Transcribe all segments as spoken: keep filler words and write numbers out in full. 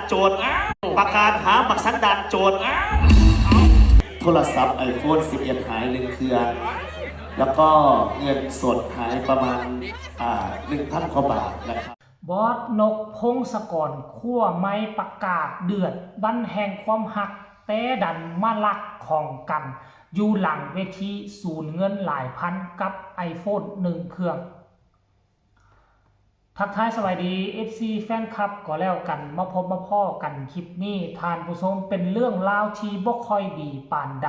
โจร ประกาศหาบักสันดานโจร โทรศัพท์ iPhone สิบเอ็ด หายหนึ่งเครื่อง แล้วก็เงินสดหายประมาณ อ่า หนึ่งพัน กว่าบาทนะครับ บอสนก พงศกร ขั้วไม้ประกาศเดือด วันแห่งความฮัก แต่ดันมาลักของกัน อยู่หลังเวที สูญเงินหลายพันกับ iPhone หนึ่งเครื่อง ทักทายสวัสดี เอฟซี แฟนคลับก็แล้วกัน มาพบมาพ้อกันคลิปนี้ ท่านผู้ชม เป็นเรื่องราวที่บ่ค่อยดีปานใด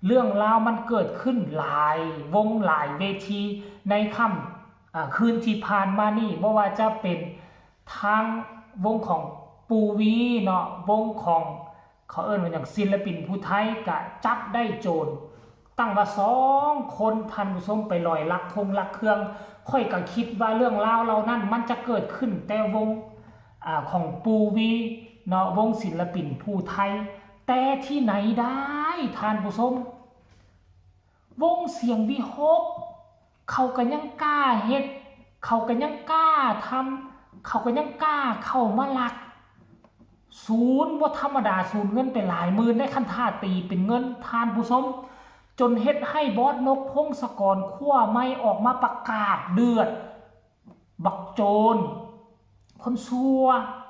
เรื่องราวมันเกิดขึ้นหลายวงหลายเวทีในค่ำ อ่า คืนที่ผ่านมานี่ บ่ว่าจะเป็นทางวงของปูวีเนาะ วงของ เขาเอิ้นว่าหยัง ศิลปินผู้ไทยก็จับได้โจร ตั้งว่าสองคน ท่านผู้ชม ไปลอยลักคงลักเครื่อง ข้อยก็คิดว่าเรื่องราวเหล่านั้นมันจะเกิดขึ้นแต่วง อ่า ของปูวีเนาะ วงศิลปินผู้ไทย แต่ที่ไหนได้ ท่านผู้ชม วงเสียงวิหค เขาก็ยังกล้าเฮ็ด เขาก็ยังกล้าทำ เขาก็ยังกล้าเข้ามาลัก สูญบ่ธรรมดา สูญเงินไปหลายหมื่นได้ คันถ้าตีเป็นเงิน ท่านผู้ชม จนเฮ็ดให้บอสนก พงศกร ขั้วไม้ออกมาประกาศเดือด บักโจร คนชั่ว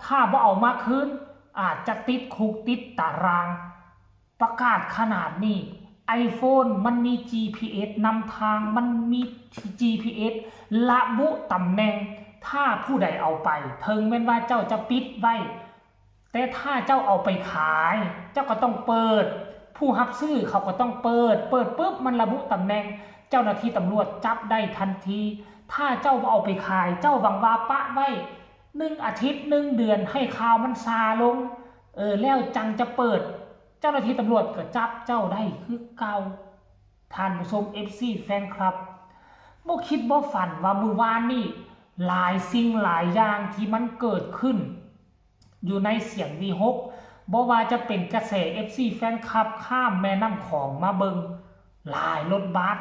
ถ้าบ่เอามาคืน อาจจะติดคุกติดตาราง ประกาศขนาดนี้ iPhone มันมี จีพีเอส นำทาง มันมี จีพีเอส ระบุตำแหน่ง ถ้าผู้ใดเอาไป ถึงแม้นว่าเจ้าจะปิดไว้ แต่ถ้าเจ้าเอาไปขาย เจ้าก็ต้องเปิด ผู้รับซื้อเขาก็ต้องเปิด เปิดปุ๊บมันระบุตำแหน่ง เจ้าหน้าที่ตำรวจจับได้ทันที ถ้าเจ้าบ่เอาไปขาย เจ้าหวังว่าปะไว้หนึ่งอาทิตย์หนึ่งเดือน ให้ข่าวมันซาลง เออ แล้วจั่งจะเปิด เจ้าหน้าที่ตำรวจก็จับเจ้าได้คือเก่า ท่านผู้ชม เอฟซี แฟนคลับ บ่คิดบ่ฝันว่ามื้อวานนี้ หลายสิ่งหลายอย่างที่มันเกิดขึ้น อยู่ในเสียงวิหค บ่ว่าจะเป็นกระแส เอฟซี แฟนคลับ ข้ามแม่น้ำของมาเบิ่ง หลายรถบัส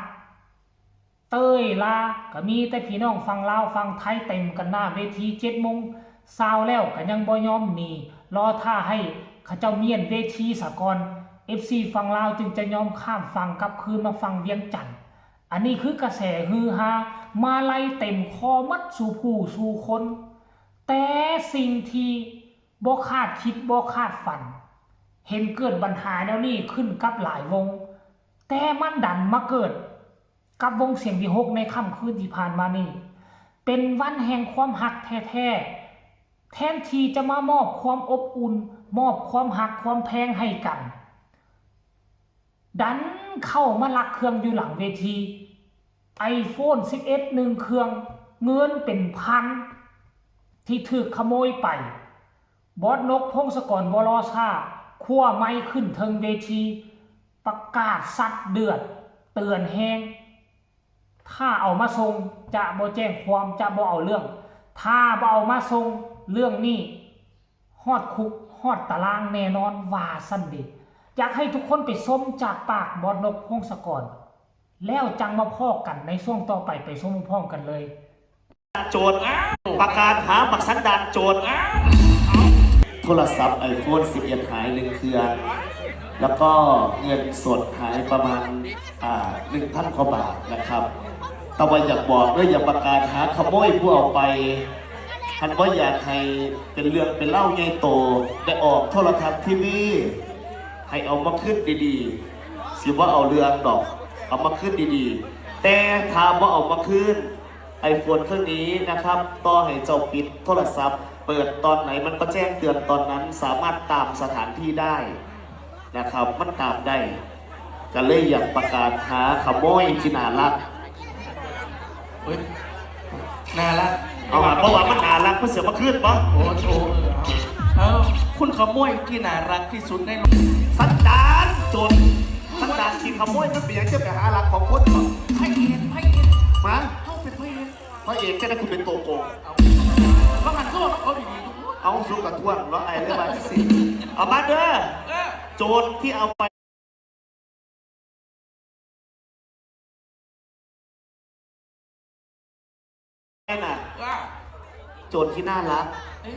เต้ยลา ก็มีแต่พี่น้องฝั่งลาวฝั่งไทยเต็มกันหน้าเวที เจ็ดโมงเช้าแล้วก็ยังบ่ยอมหนี รอท่าให้เขาเจ้าเมี้ยนเวทีซะก่อน เอฟซี ฝั่งลาวจึงจะยอมข้ามฝั่งกลับคืนมาฝั่งเวียงจันทน์ อันนี้คือกระแสฮือฮา มาลัยเต็มคอหมดสู่ผู้สู่คน แต่สิ่งที่บ่คาดคิดบ่คาดฝัน เห็นเกิดปัญหาแนวนี้ขึ้นกับหลายวง แต่มันดันมาเกิดกับวงเสียงวิหคในค่ำคืนที่ผ่านมานี้ เป็นวันแห่งความฮักแท้ๆ แทนที่จะมามอบความอบอุ่น มอบความฮักความแพงให้กัน ดันเข้ามาลักเครื่องอยู่หลังเวที iPhone สิบเอ็ด หนึ่งเครื่อง เงินเป็นพันที่ถูกขโมยไป บอสนก พงศกร บ่รอช้า ขั้วไม้ขึ้นเทิงเวที ประกาศซัดเดือด เตือนแฮง ถ้าเอามาส่งจะบ่แจ้งความ จะบ่เอาเรื่อง ถ้าบ่เอามาส่ง เรื่องนี้ฮอดคุกฮอดตารางแน่นอน ว่าซั่นเด้ อยากให้ทุกคนไปชมจากปากบอสนก พงศกร แล้วจั่งมาพ้อกันในช่วงต่อไป ไปชมพร้อมกันเลย โจร ประกาศหาบักสันดานโจร โทรศัพท์ iPhone สิบเอ็ด หายหนึ่งเครื่อง แล้วก็เงินสดหายประมาณ อ่า หนึ่งพัน กว่าบาทนะครับ แต่ว่าอยากบอกเด้อ อยากประกาศหาขโมยผู้เอาไป คันบ่อยากให้เป็นเรื่องเป็นเล่าวใหญ่โต ได้ออกโทรทัศน์ทีวี ให้เอามาคืนดีๆ สิบ่เอาเรื่องดอก เอามาคืนดีๆ แต่ถ้าบ่เอามาคืน iPhone เครื่องนี้นะครับ ต่อให้เจ้าปิดโทรศัพท์ เปิดตอนไหนมันก็แจ้งเตือนตอนนั้น สามารถตามสถานที่ได้นะครับ มันตามได้ ก็เลยอยากประกาศหาขโมยที่น่ารัก เฮ้ยน่ารัก เอาล่ะ เพราะว่ามันน่ารัก มันเสียมาคืนปะ โอ้โหเออคุณขโมยที่น่ารักที่สุดในโลก สันดานโจร สันดานขี้ขโมย มันเป็นหยังจะไปหาลักของคนปะ พระเอกพระเอก มา เขาเป็นพระเอก พระเอกจะได้คุณเป็นตัวโกง เพราะงั้นก็บอกว่าเขาดีๆทุกคน เอาสุกกระทวงเนาะ ไอ้เรื่องมาที่สี่ เอามาเด้อ เออ โจรที่เอาไปน่ะ ว่า โจรที่น่ารัก เอ้ย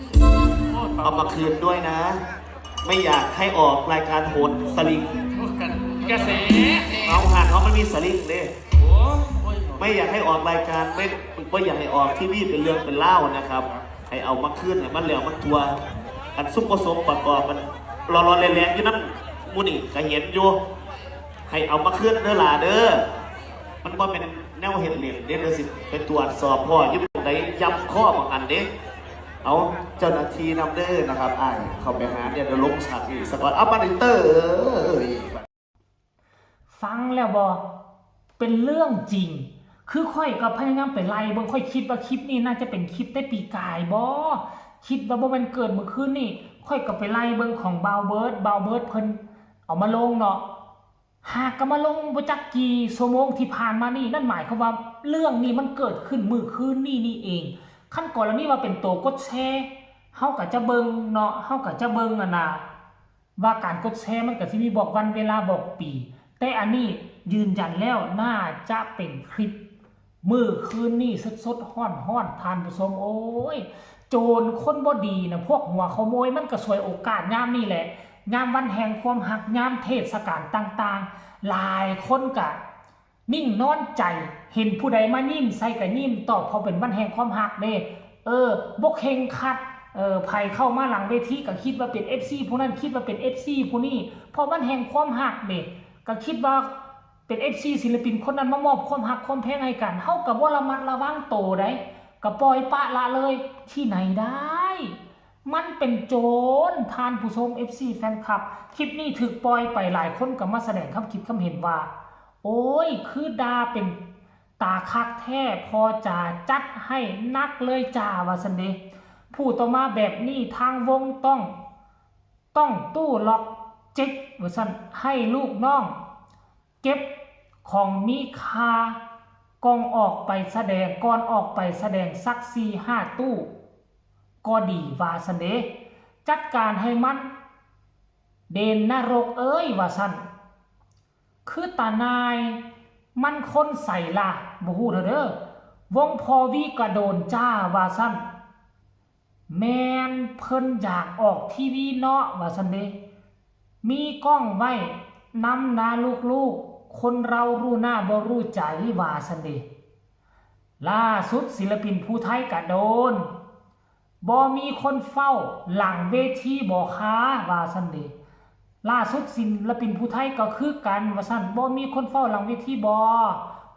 โคตร เอามาคืนด้วยนะ ไม่อยากให้ออกรายการโหนสลิง กระแส เอาหากเขาไม่มีสลิงเด้ โอ้ย ไม่อยากให้ออกรายการไม่ไม่อยากให้ออกทีวีเป็นเรื่องเป็นเล่าวนะครับ ให้เอามาคืนให้มันแล้วมันทัวอันซุปเปอร์สมประกอบมันรอรอแรงๆอยู่นั่นมูนี่ก็เห็นอยู่ให้เอามาคืนเด้อหล่ะเด้อมันว่าเป็นแนวเห็ดเหลี่ยมเด้อเดี๋ยวสิไปตรวจสอบพ่ออยู่ไหนยำข้อบางอันเด้เอาเจ้าหน้าที่นำเด้อนะครับอ้ายเข้าไปหาเนี่ยเดี๋ยวลงฉากอีกสักก่อนเอามาดิเตอร์ ฟังแล้วบ่ เป็นเรื่องจริง คือข้อยก็พยายามไปไล่เบิ่ง ข้อยคิดว่าคลิปนี้น่าจะเป็นคลิปแต่ปีกายบ่ คิดว่าบ่แม่นเกิดมื้อคืนนี้ ข้อยก็ไปไล่เบิ่งของบ่าวเบิร์ด บ่าวเบิร์ดเพิ่นเอามาลงเนาะ หากก็มาลงบ่จักกี่ชั่วโมงที่ผ่านมานี่ นั่นหมายความว่าเรื่องนี้มันเกิดขึ้นมื้อคืนนี้นี่เอง คันกรณีว่าเป็นโตกดแชร์ เฮาก็จะเบิ่งเนาะ เฮาก็จะเบิ่งหั่นน่ะ ว่าการกดแชร์มันก็สิมีบอกวันเวลาบอกปี แต่อันนี้ยืนยันแล้วน่าจะเป็นคลิปมื้อคืนนี้สดๆฮ้อนๆท่านผู้ชม โอ้ย โจรคนบ่ดีนะ พวกหัวขโมยมันก็ฉวยโอกาสยามนี้แหละ ยามวันแห่งความฮัก ยามเทศกาลต่างๆ หลายคนก็นิ่งนอนใจ เห็นผู้ใดมายิ้มใส่ก็ยิ้มตอบ เพราะเป็นวันแห่งความฮักเด้ เออ บ่เคร่งครัด เออ ไผเข้ามาหลังเวทีก็คิดว่าเป็น เอฟซี ผู้นั้น คิดว่าเป็น เอฟซี ผู้นี้ เพราะวันแห่งความฮักเด้ ก็คิดว่าเป็น เอฟซี ศิลปินคนนั้นมามอบความฮักความแพงให้กัน เฮาก็บ่ระมัดระวังโตใด ก็ปล่อยปละละเลย ที่ไหนได้ มันเป็นโจร ท่านผู้ชม เอฟซี แฟนคลับ คลิปนี้ถูกปล่อยไป หลายคนก็มาแสดงความคิดความเห็นว่า โอ้ย คือด่าเป็นตาคักแท้ พ่อจ๋าจัดให้หนักเลยจ้า ว่าซั่นเด้ ผู้ต่อมาแบบนี้ทางวงต้อง ต้องตู้ล็อกเจ็ก ว่าซั่น ให้ลูกน้อง เก็บของมีค่า ก่อนออกไปแสดง ก่อนออกไปแสดงสักสี่ห้าตู้ ก็ดี ว่าซั่นเด้ จัดการให้มัน เด่นนรกเอ้ย ว่าซั่น คือตานาย มันคนใสล่ะ บ่ฮู้เด้อเด้อ วงพอวีก็โดนจ้า ว่าซั่น แม่นเพิ่นอยากออกทีวีเนาะ ว่าซั่นเด้ มีกล้องไว้นำนะลูกๆ คนเรารู้หน้าบ่รู้ใจ ว่าซั่นเด้ ล่าสุดศิลปินผู้ไทยก็โดน บ่มีคนเฝ้าหลังเวทีบ่คะ ว่าซั่นเด้ ล่าสุดศิลปินผู้ไทยก็คือกัน ว่าซั่น บ่มีคนเฝ้าหลังเวทีบ่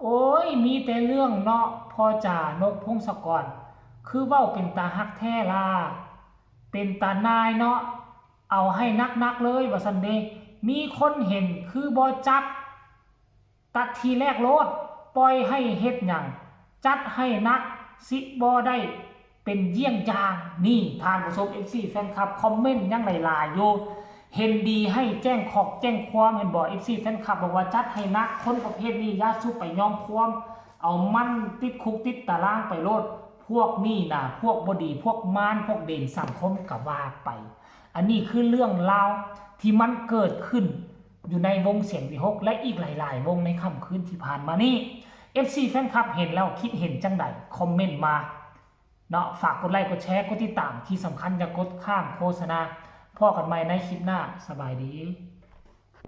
โอ้ย มีแต่เรื่องเนาะ พ่อจ๋า นกพงศกร คือเว้าเป็นตาฮักแท้ล่ะ เป็นตานายเนาะ เอาให้หนักๆเลย ว่าซั่นเด้ มีคนเห็นคือบ่จับ ตัดทีแรกโลด ปล่อยให้เฮ็ดหยัง จัดให้หนัก สิบ่ได้เป็นเยี่ยงอย่าง นี่ ท่านผู้ชม เอฟซี แฟนคลับ คอมเมนต์ยังหลายๆอยู่ เห็นดีให้แจ้งขอกแจ้งความ เห็นบ่ เอฟซี แฟนคลับ บอกว่าจัดให้หนัก คนประเภทนี้อย่าสุไปยอมความ เอามันติดคุกติดตารางไปโลด พวกนี้นะ พวกบ่ดี พวกมาร พวกเด่นสังคมก็ว่าไป อันนี้คือเรื่องราวที่มันเกิดขึ้นอยู่ในวงเสียงวิหค และอีกหลายๆวงในค่ำคืนที่ผ่านมานี้ เอฟซี แฟนคลับ เห็นแล้วคิดเห็นจังใด คอมเมนต์มาเนาะ ฝากกดไลค์กดแชร์กดติดตาม ที่สำคัญอย่ากดข้ามโฆษณา พ้อกันใหม่ในคลิปหน้า สบายดี